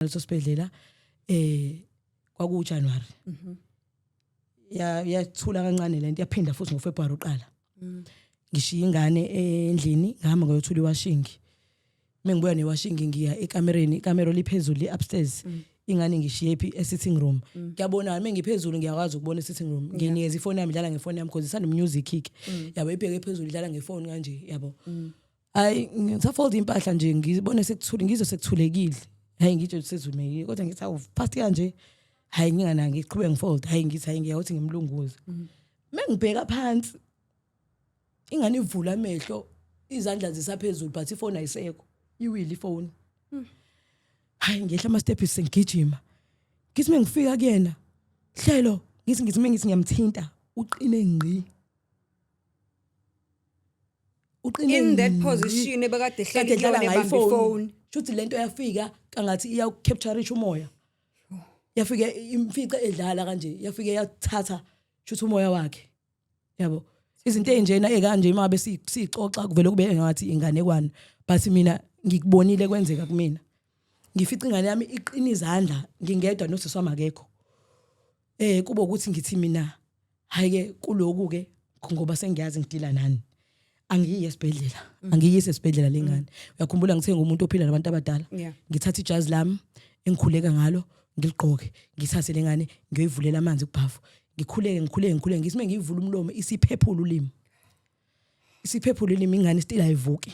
Leso sibhedlela kwaku January. Ya, yathula kancane lento, yaphinda futhi ngoFebruary uqala. Ngishiya ingane endlini, ngihamba ngayothula iwashing. Mengibuya newashing, ngiya ekamereni, ikamero liphezulu, upstairs. Ingane ngishiye phi? E-sitting room. Kuyabonakala mengiphezulu, ngiyakwazi ukubona e-sitting room. Nginikeza ifoni yami, idlala ngefoni yami because isanda music ke, yabo, ibheke phezulu, idlala ngefoni kanje, yabo. Hayi, ngisafold impahla nje, ngibone sekuthule, ngizwe sekuthulekile. Hayi, ngitsho sezumekile, kodwa ngithi awu, fast kanje. Hayi, nginganaki, ngiqhubeke ngifold. Hayi, ngithi hayi, ngiyawuthi ngimlunguze. Mengibheka phansi, ingane ivula amehlo, izandla zisaphezulu, but ifoni ayisekho, iwile ifoni. Hayi, ngehla ama steps sengigijima. Ngithi mengifika kuyena, hlelo, ngithi mengithi ngiyamthinta, uqine ngqi, uqine In that ngqi. position ebekade Kade ehleli edlala kuyona, ngayo ebamba ifoni. ifoni. Shuthi lento yafika kangathi iyawucapture umoya. Yafike imfice edlala kanje, yafike yathatha shuthi umoya wakhe, yabo. Izinto ezinjena ekanje uma sixoxa kuvele kube ngathi inganekwane, but mina ngikubonile kwenzeka kumina. Ngifica ingane yami iqina izandla, ngingedwa, nosisi wami akekho. Kube ukuthi ngithi mina hayi ke, kuloku ke ngoba sengiyazi ngidila nani, angiyi esibhedlela, angiyise esibhedlela lengane. Uyakhumbula ngithe ngumuntu ophila nabantu abadala? Ngithatha ijazi lami engikhuleka ngalo, ngiligqoke, ngithathe lengane, ngiyoyivulela amanzi kubhavu, ngikhuleke, ngikhuleke, ngikhuleke. Ngithi mengiyivula umlomo, isiphephula ulimi, isiphephula ulimi ingane, still ayivuki.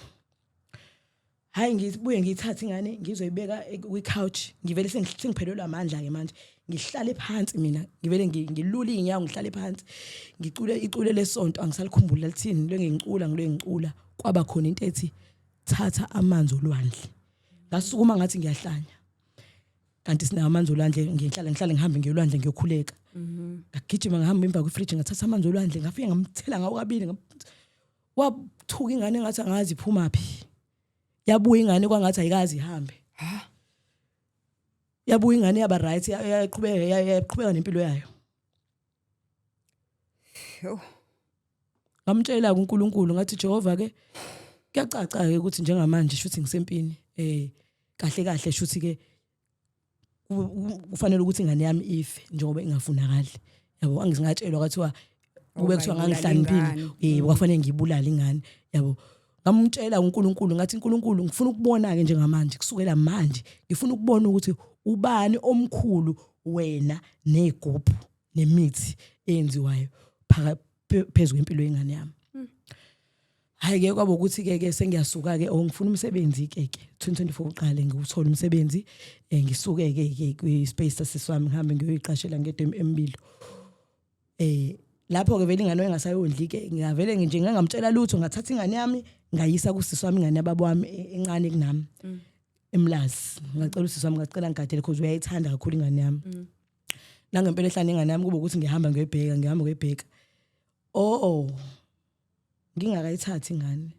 Hayi, ngibuye ngiyithathe ingane, ngizoyibeka kwi-couch. Ngivele sengiphelelwe amandla ke manje, ngihlale phansi mina, ngivele ngilule iy'nyawo, ngihlale phansi, ngicule icule lesonto, angisalikhumbuli lithini. Ngilwe ngicula, ngilwe ngicula, kwaba khona into ethi, "Thatha amanzi olwandle." Ngasukuma ngathi ngiyahlanya, kanti sinawo amanzi olwandle. Ngihlala ngihambe ngiyolwandle, ngiyokhuleka. Ngagijima, ngahamba emva kwefriji, ngathatha amanzi olwandle, ngafike ngamthela ngawo kabili. Wathuka ingane ngathi angazi iphuma phi. Yabuya ingane kwangathi ayikazi ihambe. Yabuya ingane, yaba right, yaqhubeka, yaqhubeka nempilo yayo. Yo. Ngamtshela kuNkulunkulu, ngathi, "Jehova ke, kuyacaca ke ukuthi njengamanje shuthi ngisempini. Kahle kahle shuthi ke kufanele ukuthi ingane yami ife njengoba ingafunakali, yabo." Angisingatshelwa kwathiwa kube kuthiwa Ungayibulala ngangihlaniphile. ingane. Yebo, kwafanele ngibulale ingane, yabo. Ngamtshela uNkulunkulu, ngathi, "uNkulunkulu, ngifuna ukubona ke njengamanje, kusukela manje ngifuna ukubona ukuthi ubani omkhulu, wena negubhu nemithi eyenziwayo phezulu kwempilo yengane yami." Hayi ke, kwaba ukuthi ke ke sengiyasuka ke, oh, ngifuna umsebenzi ke ke 2024 uqale ngiwuthola umsebenzi, ngisuke ke ke kwi space sasiswami, ngihambe ngiyoyiqashela ngedwa embilo. Lapho ke vele ingane engasayondli ke, ngavele nje ngangamtshela lutho, ngathatha ingane yami, ngayisa kusisi wami, ingane yababa wami encane kunami, eMlazi. Ngacela usisi wami, ngacela ngigadele because uyayithanda kakhulu ingane yami. Nangempela ehlane ingane yami, kube ukuthi ngihamba ngiyoyibheka, ngihamba ngiyoyibheka. Oh, ngingakayithathi ingane,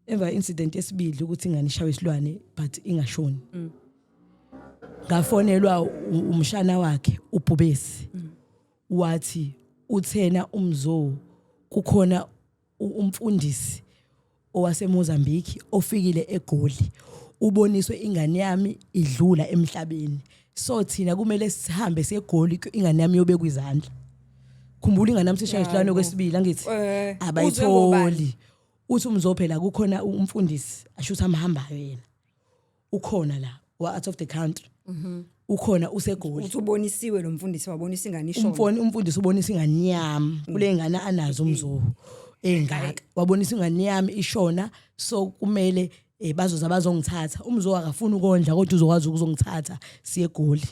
emva incident yesibili ukuthi ingane ishawe isilwane but ingashoni, ngafonelwa umshana wakhe uBhubesi, wathi uthena umzo kukhona umfundisi owaseMozambique ofikile eGoli, uboniswe ingane yami idlula emhlabeni, so thina kumele sihambe siyegoli, ingane yami yobekwa izandla. Khumbula, ingane yami sishaya isilwane kwesibili, angithi? Uzwe ngobani? Abayitholi. Uthi umzo phela kukhona umfundisi, asho ukuthi amhambayo yena, ukhona la wa out of the country, ukhona useGoli. Uthi ubonisiwe lo mfundisi, wabonisa ingane ishona? Umfundisi ubonisa ingane yami kule ngane anazo umzo engaka, wabonisa ingane yami ishona, so kumele bazoza bazongithatha. Umzo akafuni ukondla, kodwa uzokwazi ukuzongithatha siye eGoli,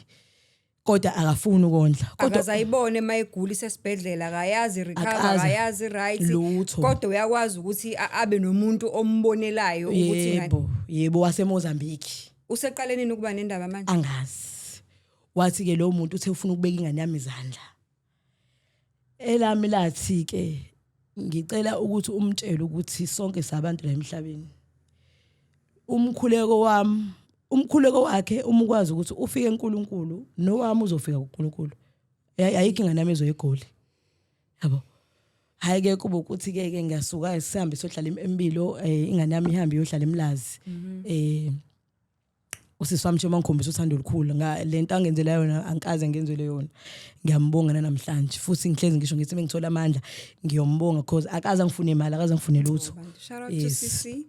kodwa akafuni ukondla, kodwa Akazayibone mayegula isesibhedlela, akayazi recover, Akaze. akayazi right. Lutho. Kodwa uyakwazi ukuthi abe nomuntu ombonelayo ukuthi ingane Yebo, waseMozambique. Useqale nini ukuba nendaba manje? Angazi. Wathi ke lo muntu uthe ufuna ukubeka ingane yami izandla. Elami lathi ke, "Ngicela ukuthi umtshele ukuthi sonke sabantu la emhlabeni. Umkhuleko wami, umkhuleko wakhe uma ukwazi ukuthi ufike eNkulunkulu, nowami uzofika kuNkulunkulu. Ayikho ingane yami ezoyegoli, yabo." Hayi ke, kube ukuthi ke ke ngiyasuka, sihambe sohlala empilo, ingane yami ihambe iyohlala eMlazi. Usisi wami nje mangikhombisa uthando olukhulu nga lento angenzela yona, angikaze ngenzele yona. Ngiyambonga namhlanje futhi, ngihlezi ngisho ngithi mengithola amandla ngiyombonga, because akaze angifune imali, akaze angifune lutho. Bantu, shout out to CC.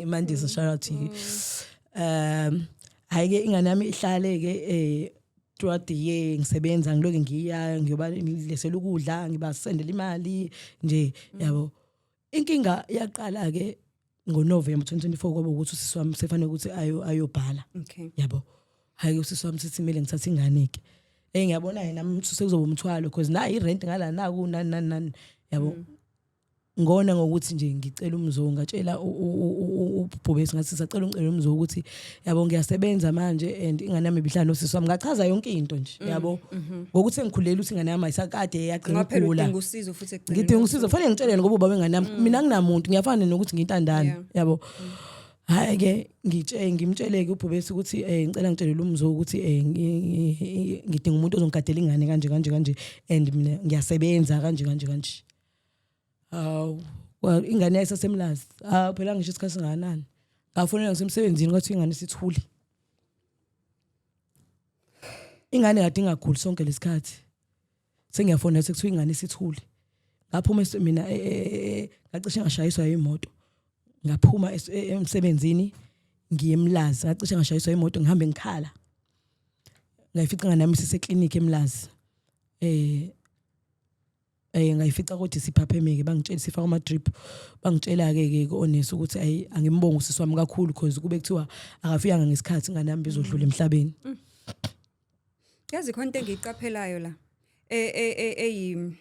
Mandisa, shout out to you. Hayi ke, ingane yami ihlale ke throughout the year ngisebenza, ngiloke ngiya ngiyoba ngilesela ukudla, ngibasendela imali nje, yabo. Inkinga yaqala ke ngoNovember 2024, kwaba ukuthi usisi wami sefanele ukuthi ayo ayobhala. Yabo, hayi, usisi wami sithi kumele ngithathe ingane ke. Ngiyabona yena sekuzoba umthwalo, because na i-rent ngala naku nani nani nani, yabo. Ngona ngokuthi nje ngicela umzo, ngatshela ubhubesi, ngathi sacela ungicela umzo ukuthi, yabo, ngiyasebenza manje and ingane yami ibihlala nosisi wami. Ngachaza yonke into nje, yabo, ngokuthi engikhulela ukuthi ingane yami ayisakade yagcina Ngoba phela ukugula. udinga usizo futhi ekugcineni. Ngidinga usizo, fanele ngitshelene ngoba ubaba wengane yami, mina nginamuntu, ngiyafana nokuthi ngintandane. Yabo, hayi ke, ngitshe ngimtsheleke ubhubesi ukuthi ngicela ngitshelele umzo ukuthi ngidinga umuntu ozongigadela ingane kanje kanje kanje, and mina ngiyasebenza kanje kanje kanje. Hawu, ingane yayisasemlazi. Hawu phela, ngisho isikhathi singakanani, ngafonela ngisemsebenzini, kwathiwa ingane isithule. Ingane kade ingaguli sonke lesikhathi. Sengiyafona, sekuthiwa ingane isithule. Ngaphuma mina ngacishe ngashayiswa imoto. Ngaphuma emsebenzini ngiye eMlazi, ngacishe ngashayiswa imoto, ngihambe ngikhala. Ngayifica ingane yami iseseklinikhi eMlazi. Ngayifica kodwa isiphaphemeke, bangitshela sifaka ama drip. Bangitshela ke ke onesi ukuthi ayi, angimbonga usisi wami kakhulu, because kube kuthiwa akafikanga ngesikhathi, ingane yami bizodlula emhlabeni. Yazi, khona into engiyiqaphelayo la. Eyi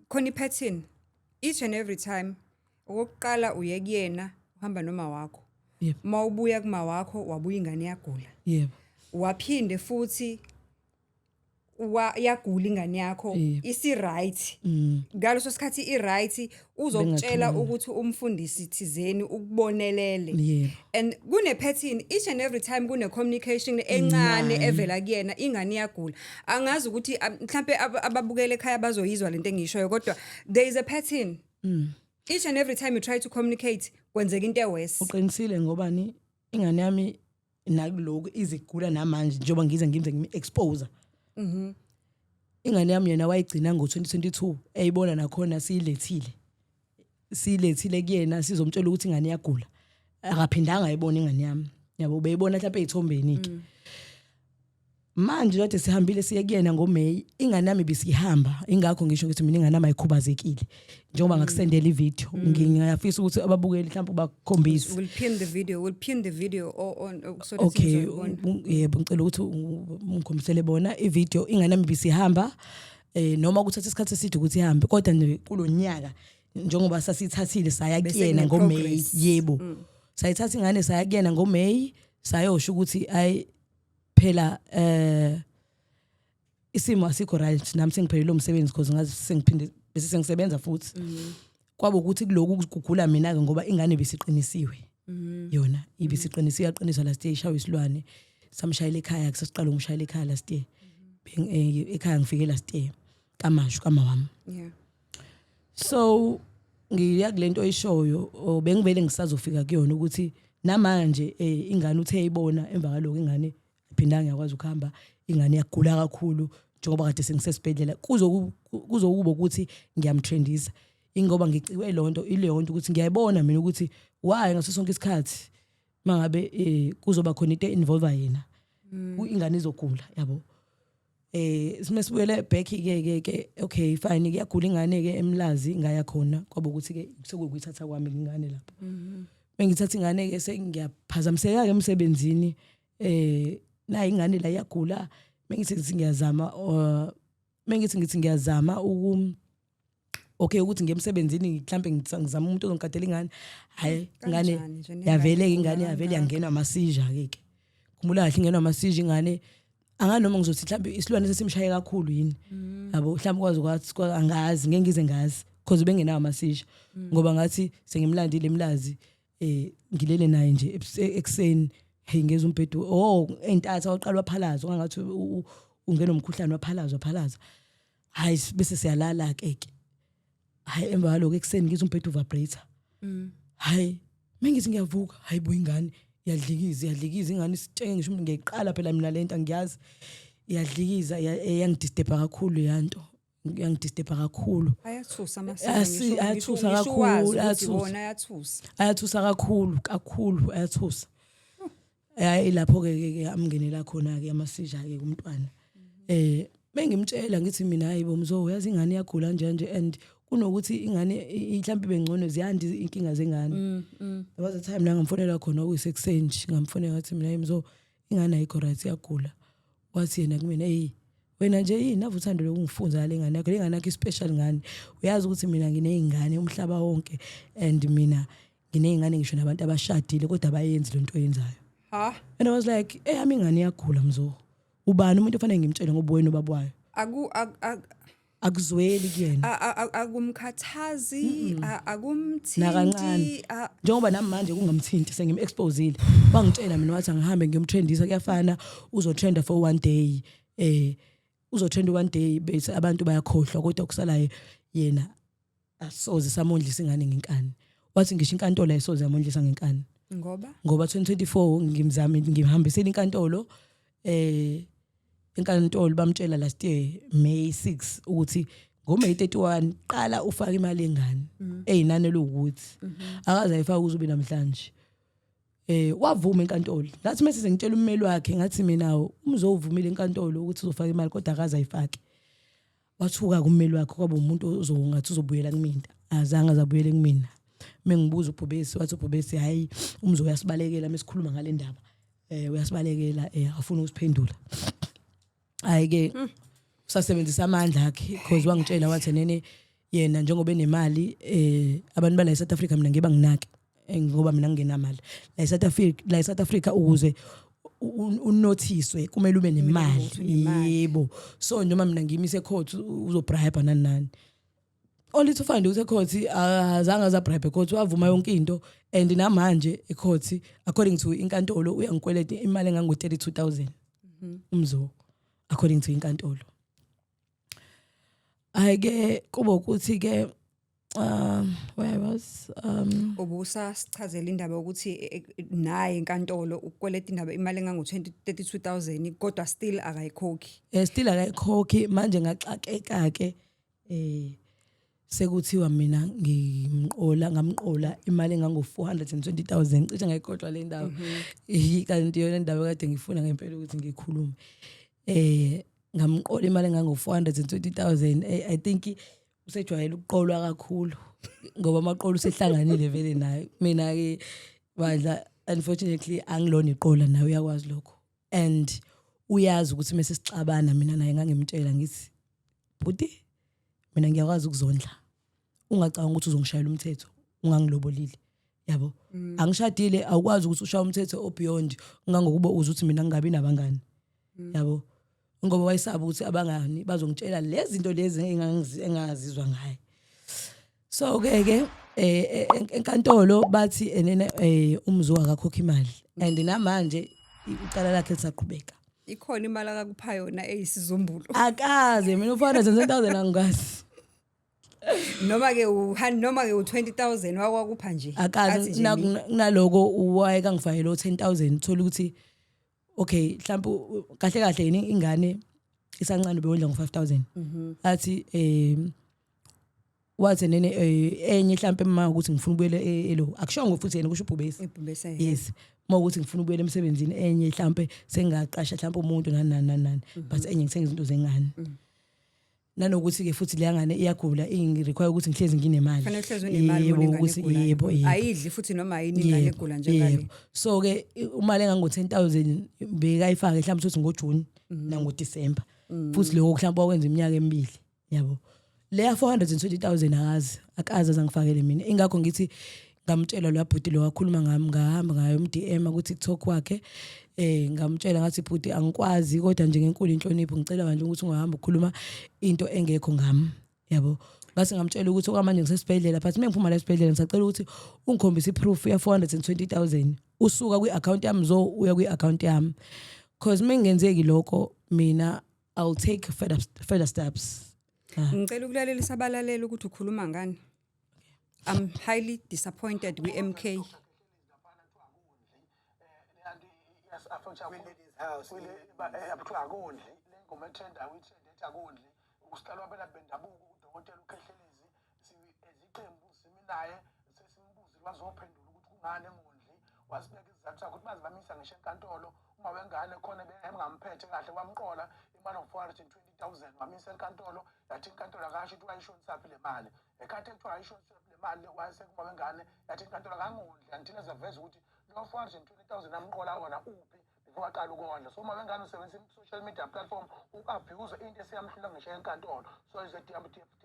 khona i-pattern each and every time. Okokuqala uye kuyena uhamba noma wakho. Mawubuya kuma wakho, wabuya ingane yagula. Waphinde futhi wa yagula ingane yakho isi right. Ngaleso sikhathi i right uzokutshela ukuthi umfundisi thizeni ukubonelele. And kune pattern each and every time, kune communication encane evela kuyena, ingane iyagula. Angazi ukuthi mhlambe ababukele ekhaya bazoyizwa lento engishoyo, kodwa there is a pattern. Each and every time you try to communicate, kwenzeka into e-worse. Uqinisile, ngoba ni ingane yami nakuloku izigula namanje, njengoba ngize ngize ngimi-expose. Ingane yami yena wayigcina ngo-2022, eyibona nakhona siyilethile kuyena, sizomtshela ukuthi ingane iyagula. Akaphindanga ayibona ingane yami, yabo, ubeyibona mhlawumbe ey'thombeni-ke. Manje kade sihambile siye kuyena ngoMay, ingane yami ibisihamba. Ingakho ngisho ukuthi mina ingane yami ayikhubazekile, njengoba ngakusendela ivideo. Ngiyafisa ukuthi ababukeli mhlawumbe bakhombise. We'll pin the video on so that sizoyibona. Yebo, ngicela ukuthi ungikhombisele bona ivideo. Ingane yami ibisihamba, noma kuthatha isikhathi eside ukuthi ihambe, kodwa nje kulonyaka njengoba sasithathile saya Bese kuyena ngoMay. kune-progress. Yebo, sayithatha ingane saya kuyena ngoMay, sayosho ukuthi ayi phela, isimo asikho right, nami sengiphelele umsebenzi, because ngazi sengiphinde bese sengisebenza futhi. Kwaba ukuthi kuloku kugula mina ke, ngoba ingane bisiqinisiwe yona, ibisiqinisiwe, yaqiniswa last year, ishawa isilwane. Samshayela ekhaya, kusasiqala umshayela ekhaya last year. Ekhaya ngifike last year kamashu kama wami. So ngiya kulento oyishoyo, bengivele ngisazofika kuyona ukuthi namanje ingane uthe ibona emva kaloko, ingane iphindanga yakwazi ukuhamba. Ingane yagula kakhulu njengoba kade sengisesibhedlela. Kuzokuba ukuthi ngiyamtrendisa, ingoba ngiciwe lonto ileyo nto ukuthi ngiyayibona mina ukuthi why ngaso sonke isikhathi mangabe kuzoba khona into involve yena, ingane izogula, yabo. Sime sibuyele back ke ke ke okay, fine, kuyagula ingane ke eMlazi. Ngaya khona, kwaba ukuthi ke sekuyithatha kwami ingane lapho. Bengithatha ingane ke, sengiyaphazamiseka ke emsebenzini. Nayi ingane la iyagula. Mengithi ngithi ngiyazama mengithi ngithi ngiyazama uku okay ukuthi ngiye emsebenzini, mhlambe ngizama umuntu ozongigadela ingane, hayi, ingane Kanjani nje nengane yavele ingane igula yavele kangaka? yangenwa ama-seizure ke ke. Khumbula kahle, ingenwa ama-seizure ingane. Anganoma ngizothi mhlambe isilwane sesimshaye kakhulu yini, yabo, mhlambe kwazi kwathi angazi, ngeke ngize ngazi, because bengenawo ama-seizure, ngoba ngathi sengimlandile eMlazi, ngilele naye nje ekuseni, hey, ngeza umbhedo, oh, entatha waqala waphalaza, ungathi ungena umkhuhlane, waphalaza waphalaza. Hayi, bese siyalala ke ke. Hayi, emva kwaloko ekuseni ngizwa umbhedo vibrator. Hayi, mengithi ngiyavuka, hayi bo, ingane. Iyadlikiza, iyadlikiza ingane, isitshenge ngisho umuntu. Ngiyayiqala phela mina lento, angiyazi. Iyadlikiza, yangidisturba kakhulu yanto, yangidisturba kakhulu. Ayathusa Ayathusa amasiko. Kakhulu, ayathusa. Wona ayathusa. Ayathusa kakhulu kakhulu, ayathusa. Hayi, lapho ke amngenela khona ke ama-seizure ke kumntwana. Bengimtshela ngithi mina, hayibo mzo, uyazi ingane iyagula nje nje, and kunokuthi ingane mhlawumbe bengcono, ziyanda inkinga zengane. There was a time la ngamfonela khona, okuyisekuseni nje, ngamfonela ngathi mina, mzo, ingane ayikho right, iyagula. Wathi yena kumina, hey wena nje, yini ave uthando lokungifunza le ngane yakho? Le ngane yakho i-special ngane. Uyazi ukuthi mina nginey'ngane umhlaba wonke, and mina nginey'ngane ngisho nabantu abashadile, kodwa abayenzi lento oyenzayo. Ha. And I was like, eyami ingane iyagula mzo, ubani umuntu ofanele ngimtshele ngoba wena ubaba wayo? Aku Akuzweli kuyena. Akumkhathazi, akumthinti. Nakancane. Njengoba nami manje kungamthinti, sengim-exposile. Wangitshela mina wathi angihambe ngiyomtrendisa, kuyafana uzotrenda for one day, uzotrenda one day bese abantu bayakhohlwa, kodwa kusalayo yena asoze samondlisa ingane ngenkani. Wathi ngisho inkantolo ayisoze yamondlisa ngenkani. Ngoba? Ngoba 2024 ngimzame, ngimhambisela inkantolo, enkantolo bamtshela last year May 6 ukuthi ngoMay 31 qala ufake imali engane eyinani elukuthi akaze ayifake uzobe namhlanje. Wavuma enkantolo. Ngathi mase sengitshela ummeli wakhe, ngathi mina umzovumile enkantolo ukuthi uzofaka imali, kodwa akaze ayifake. Wathuka kummeli wakhe, kwaba umuntu ozongathi uzobuyela kumina, azange azabuyele kumina. Mengibuza ubhubesi, wathi ubhubesi, hayi, umzo uyasibalekela mesikhuluma ngale ndaba, uyasibalekela, afuna ukusiphendula. Hayi ke, usasebenzisa amandla akhe, because wangitshela wathi nene yena njengoba enemali, abantu bala eSouth Africa mina ngiba nginake, ngoba mina ngingenamali la eSouth Africa. La eSouth Africa ukuze unothiswe kumele ube nemali. Ukuthi unemali. Yebo, so noma mina ngimise ecourt uzobribe nani nani, only to find ukuthi ecourt azange azabribe ecourt, wavuma yonke into. And namanje ecourt, according to inkantolo, uyangikweleta imali engango 32,000 umzo, according to inkantolo. Ayike, kuba ukuthi ke where I was Ubusasichazela indaba yokuthi naye enkantolo ukweleta indaba imali engango 20 32,000, kodwa still akayikhokhi. Still akayikhokhi. Manje ngaxakeka ke, sekuthiwa mina ngimqola, ngamqola imali engango 420,000. Cishe ngayikhohlwa le ndawo. Kanti yona indaba kade ngifuna ngempela ukuthi ngikhulume. Ngamqola imali engango 420,000. I think usejwayele ukuqolwa kakhulu, ngoba amaqolo usehlanganile vele naye. Mina ke bandla, unfortunately angilona iqola, naye uyakwazi lokho, and uyazi ukuthi mase sixabana mina naye ngangimtshela ngithi, bhuti, mina ngiyakwazi ukuzondla, ungacabanga ukuthi uzongishayela umthetho ungangilobolile, yabo, angishadile. Awukwazi ukuthi ushaye umthetho obeyond ngangokuba uze uthi mina ngingabi nabangani, yabo, ngoba wayesaba ukuthi abangani bazongitshela lezi zinto lezi engangizizwa ngaye. So ke ke enkantolo bathi enene umzo akakhokha imali, and namanje icala lakhe lisaqhubeka. Ikhona imali akakupha yona eyisizumbulu? Akaze mina u-410,000 angikazi. Noma ke noma ke u20000 wakwakupha nje? Akaze. Athi nje Kunaloko waye kangifakele u-10,000, uthola ukuthi okay, mhlawumbe kahle kahle yini ingane isancane bewondla ngo-5000. Athi wathi nene enye mhlawumbe uma ukuthi ngifuna ukubuyela elo, akushongo futhi yena, kusho ubhubesi. Ibhubesi. Yes, uma ukuthi ngifuna ukubuyela emsebenzini, enye mhlawumbe sengaqasha mhlawumbe umuntu nani nani nani nani, but enye ngithenga izinto zengane, nanokuthi ke futhi leya ngane iyagula, ingi-require ukuthi ngihlezi nginemali. Fanele uhlezi unemali. Yebo, Bona ingane ukuthi egulayo. Yebo. Ayidli futhi noma yini ingane egula njengale. Yebo. So ke imali engango 10,000 bekayifake mhlawumbe ukuthi ngoJune nangoDecember, futhi lokho mhlawumbe wakwenza iminyaka emibili, yabo. Leya 420,000 akazi, akaze azangifakele mina. Ingakho ngithi ngamtshela lo bhuti lo wakhuluma ngami, ngahamba ngayo umDM ku TikTok wakhe, ngamtshela ngathi, bhuti, angikwazi, kodwa nje ngenkulu inhlonipho ngicela manje ukuthi ungahamba ukukhuluma into engekho ngami, yabo. Ngase ngamtshela ukuthi okwamanje ngisesibhedlela, but mengiphuma la esibhedlela ngisacela ukuthi ungikhombise iproof ya 420,000 usuka kwi-account yami zo uya kwi-account yami, cause mengenzeki lokho mina I'll take further steps. Ah. Ngicela ukulalelisa abalaleli ukuthi ukhuluma ngani. I'm highly disappointed kwi-MK. Affect Kwi-ladies house. Kuthiwa akondli. Le ngoma etrendayo, i-trend ethi akondli. Usihlalo wabelaphi bendabuko, udokotela uKhehlelezi, iqembu simi naye, sesimbuzile, wazophendula ukuthi kungani engondli, wasibeka isizathu sakhe ukuthi baze bamisa ngisho enkantolo uma wengane khona engamphethe kahle, wamqola imali of 420,000, wamisa enkantolo, yathi inkantolo akasho ukuthi wayishonisaphi le mali. Ekhathi ekuthiwa ayishonisaphi le mali, wayesekuma wengane, yathi inkantolo akangondli until ezaveza ukuthi lo 420,000 amqola wona uphi before aqala ukondla. So uma wengane usebenzisa i-social media platform uku-abuse into esiyamhlula ngisho enkantolo. So is a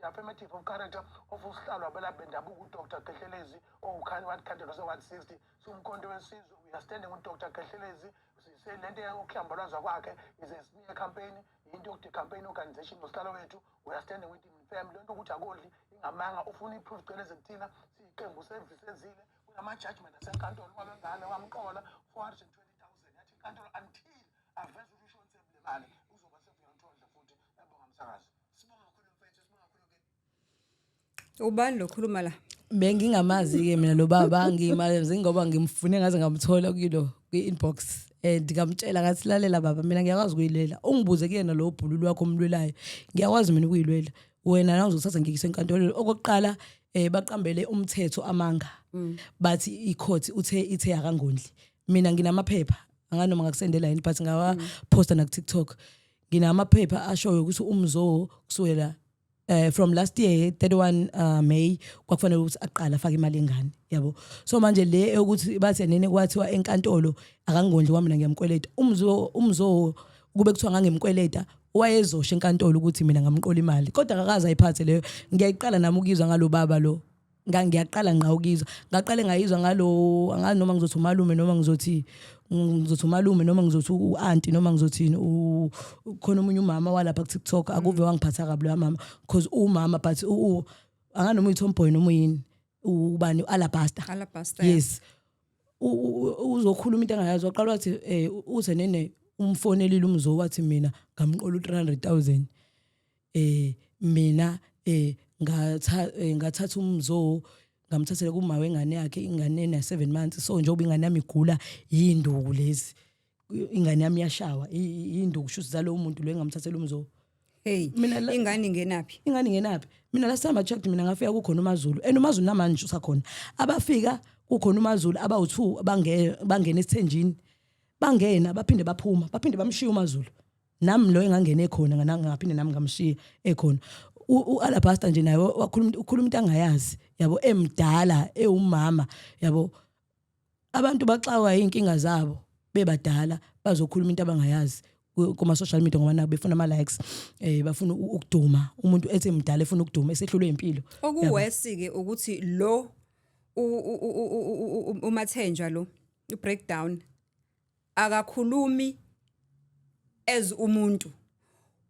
defamation of character of usihlalo wabelaphi bendabuko, uDr Khehlelezi, owukhani ward candidate wase-ward 60. So uMkhonto weSizwe, we are standing with Dr Khehlelezi. Lento yokuhlambalazwa kwakhe is a smear campaign, into yokuthi campaign organization nosihlalo wethu. We are standing with him in family. Lento ukuthi akodli ingamanga, ufuna i-proof, cele kuthina siyiqembu sezile kunama-judgment asenkantolo. Uma wengane wamqola 420,000, yathi inkantolo until aveze ukuthi ushonisephi le mali, uzoba sevuyanthodla futhi. Yabonga, msakazi. Sibonga kakhulu, mfethu, sibonga kakhulu ke. Ubani lo khuluma la? Bengingamazi-ke mina lo baba, ngimazi ngoba ngimfune ngaze ngamthola kilo kwi-inbox and ngamtshela ngathi, "Lalela baba, mina ngiyakwazi ukuyilwela. Ungibuze kuyena lo bhululu wakho omlwelayo, ngiyakwazi mina ukuyilwela. Wena na uzothatha ngikise enkantolo." Okokuqala, baqambele umthetho amanga, bathi i-court uthe ithe akangondli. Mina nginamaphepha, anganoma ngakusendela yini, but ngawaphosta na ku-TikTok. Nginamaphepha ashoyo ukuthi umzo kusukela from last year 31 May kwakufanele ukuthi aqale afake imali engane, yabo. So manje le ukuthi bathi nene kwathiwa enkantolo akangondli, kwami mina ngiyamkweleta umzo. Umzo kube kuthiwa ngangimkweleta, wayezosho enkantolo ukuthi mina ngamqola imali, kodwa akakaze ayiphathe leyo. Ngiyayiqala nami ukuyizwa ngalo baba lo, ngiyaqala ngqa ukuyizwa. Ngaqale ngayizwa ngalo, angazi noma ngizothi umalume noma ngizothi umalume noma ngizothi u-auntie noma ngizothini, khona omunye umama walapha ku-TikTok akuve wangiphatha kabi loya mama, because umama, but anganoma uyi-tomboy noma uyini, ubani, u-Alabaster. Alabaster. Yes. Uzokhuluma into engayazi. Waqala wathi uthe nene umfonelile umzo, wathi mina ngamqola u300000, mina ngathatha umzo ngamthathela kuma wengane yakhe, ingane ena 7 months. So njengoba ingane yami igula yinduku lezi, ingane yami iyashawa yinduku, shuthi zalo muntu lo engamthathela umzo. Hey. Mina Ingane ingenaphi? Ingane ingenaphi? Mina last time I checked, mina ngafika kukhona uMaZulu, and uMaZulu namanje usakhona. Abafika kukhona uMaZulu abawu2 bangena esithenjini, bangena baphinde baphuma, baphinde bamshiya uMaZulu. Nami lo engangene khona ngaphinde nami ngamshiya ekhona. U-Alabaster nje naye wakhuluma, ukhuluma into angayazi, yabo, emdala, ewumama, yabo. Abantu baxawa inkinga zabo bebadala, bazokhuluma into abangayazi kuma social media ngoba nabo befuna ama likes, bafuna ukuduma. Umuntu ethi mdala efuna ukuduma, esehlulwe impilo. Okuwesi ke ukuthi lo uMathenjwa lo, u-breakdown, akakhulumi as umuntu,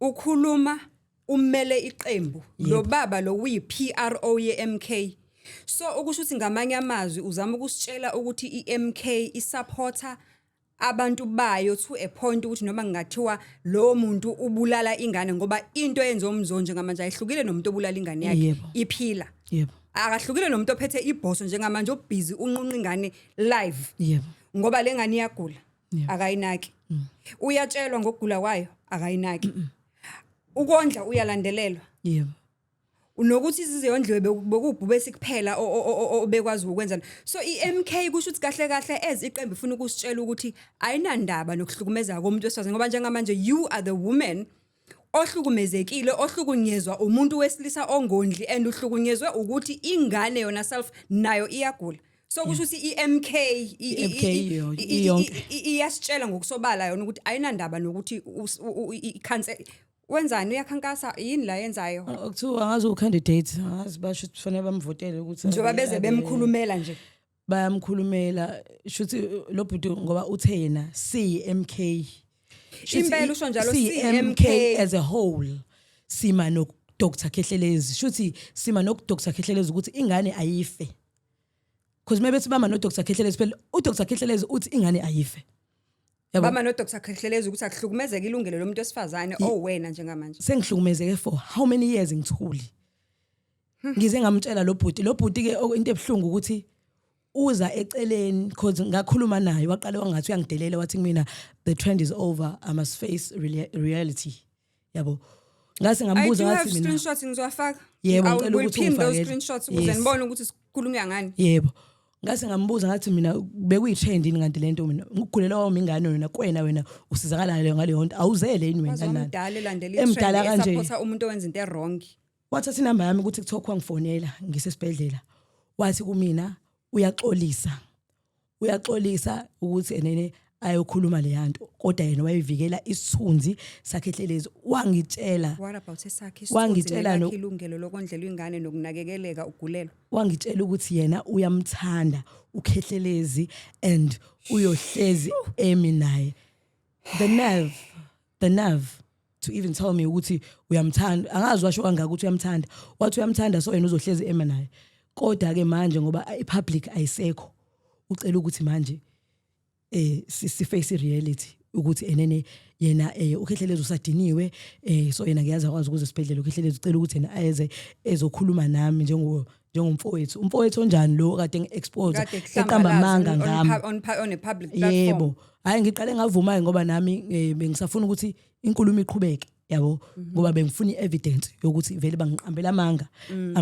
ukhuluma umele iqembu. Lo baba lo uyi PRO ye MK, so ukusho ukuthi ngamanye amazwi uzama ukusitshela ukuthi iMK isupporta abantu bayo to a point ukuthi noma kungathiwa lo muntu ubulala ingane, ngoba into eyenziwa umzo njengamanje ayihlukile nomuntu obulala ingane yakhe iphila. Akahlukile nomuntu ophethe ibhoso njengamanje, obhizi unqunqa ingane live ngoba le ngane iyagula. Akayinaki. Uyatshelwa ngokugula kwayo, akayinaki. Ukondla uyalandelelwa. Nokuthi izize yondliwe bekubhubesi kuphela obekwazi ukwenza. So iMK kusho ukuthi kahle kahle as iqembu ifuna ukusitshela ukuthi ayinandaba nokuhlukumezeka komuntu wesifazane, ngoba njengamanje you are the woman ohlukumezekile, ohlukunyezwa umuntu wesilisa ongondli, and uhlukunyezwe ukuthi ingane yona self nayo iyagula. So kusho ukuthi iMK I-MK iyonke. Iyasitshela ngokusobala yona ukuthi ayinandaba nokuthi ikhansela wenzani, uyakhankasa yini la yenzayo. Kuthiwa angazi u-candidate, angazi, basho ukuthi kufanele bamvotele ukuthi njengoba beze bemkhulumela nje. Bayamkhulumela, shuthi lo bhuti, ngoba uthe yena CMK. Impela usho njalo, CMK. CMK. As a whole sima no Dr Khehlelezi, shuthi sima no Dr Khehlelezi ukuthi ingane ayife, because maybe bama no Dr Khehlelezi phela, u Dr Khehlelezi uthi ingane ayife, yabo. Bama no Dr Khehlelezi ukuthi akuhlukumezeke ilungelo lomuntu wesifazane owena njengamanje. Sengihlukumezeke for how many years ngithuli, ngize ngamtshela lo bhuti. Lo bhuti ke, into ebuhlungu ukuthi Uza eceleni because ngakhuluma naye, waqala wangathi uyangidelela, wathi kumina, "The trend is over, I must face reality," yabo. Ngase I ngambuza, do have ngathi mina screenshots, ngizowafaka. Yebo, I ngicela will ukuthi pin those ungifakele. screenshots ukuze nibone ukuthi sikhulunywa ngani. Yebo, ngase ngambuza ngathi mina, bekuyi-trend yini kanti lento? Mina ukugulela kwami ingane, wena kwena wena usizakala ngaleyo nto, awuzele yini wena? Waze Nani? wamdala elandela Emdala i-trend, kanje. esupporta umuntu owenza into e-wrong. Wathatha inamba yami ku-TikTok, wangifonela ngisesibhedlela, wathi kumina uyaxolisa, uyaxolisa ukuthi enene ayokhuluma le yanto, kodwa yena wayevikela isithunzi sakhe ehlelezi, wangitshela. What about esakhe Wangitshela isithunzi, ilungelo lokondlela ingane nokunakekeleka ugulelwa? Wangitshela ukuthi yena uyamthanda uKhehlelezi and uyohlezi emi naye. The nerve, the nerve to even tell me ukuthi uyamthanda. Angazi washo kangaka ukuthi uyamthanda. Wathi uyamthanda, so yena uzohlezi ema naye, kodwa ke manje ngoba i-public ayisekho, ucela ukuthi manje si face reality ukuthi enene yena uKhehlelezi usadiniwe, so yena ngiyazi akwazi ukuze esibhedlela. uKhehlelezi ucela ukuthi yena ayeze ezokhuluma nami njengomfowethu. Umfowethu onjani lo kade ngi-expose, Kade eqamba amanga kuhlambalazwa ngami on a public platform? Yebo, hayi, ngiqale ngavuma ngoba nami bengisafuna ukuthi inkulumo iqhubeke, yabo, ngoba bengifuna i-evidence yokuthi vele bangiqambela amanga.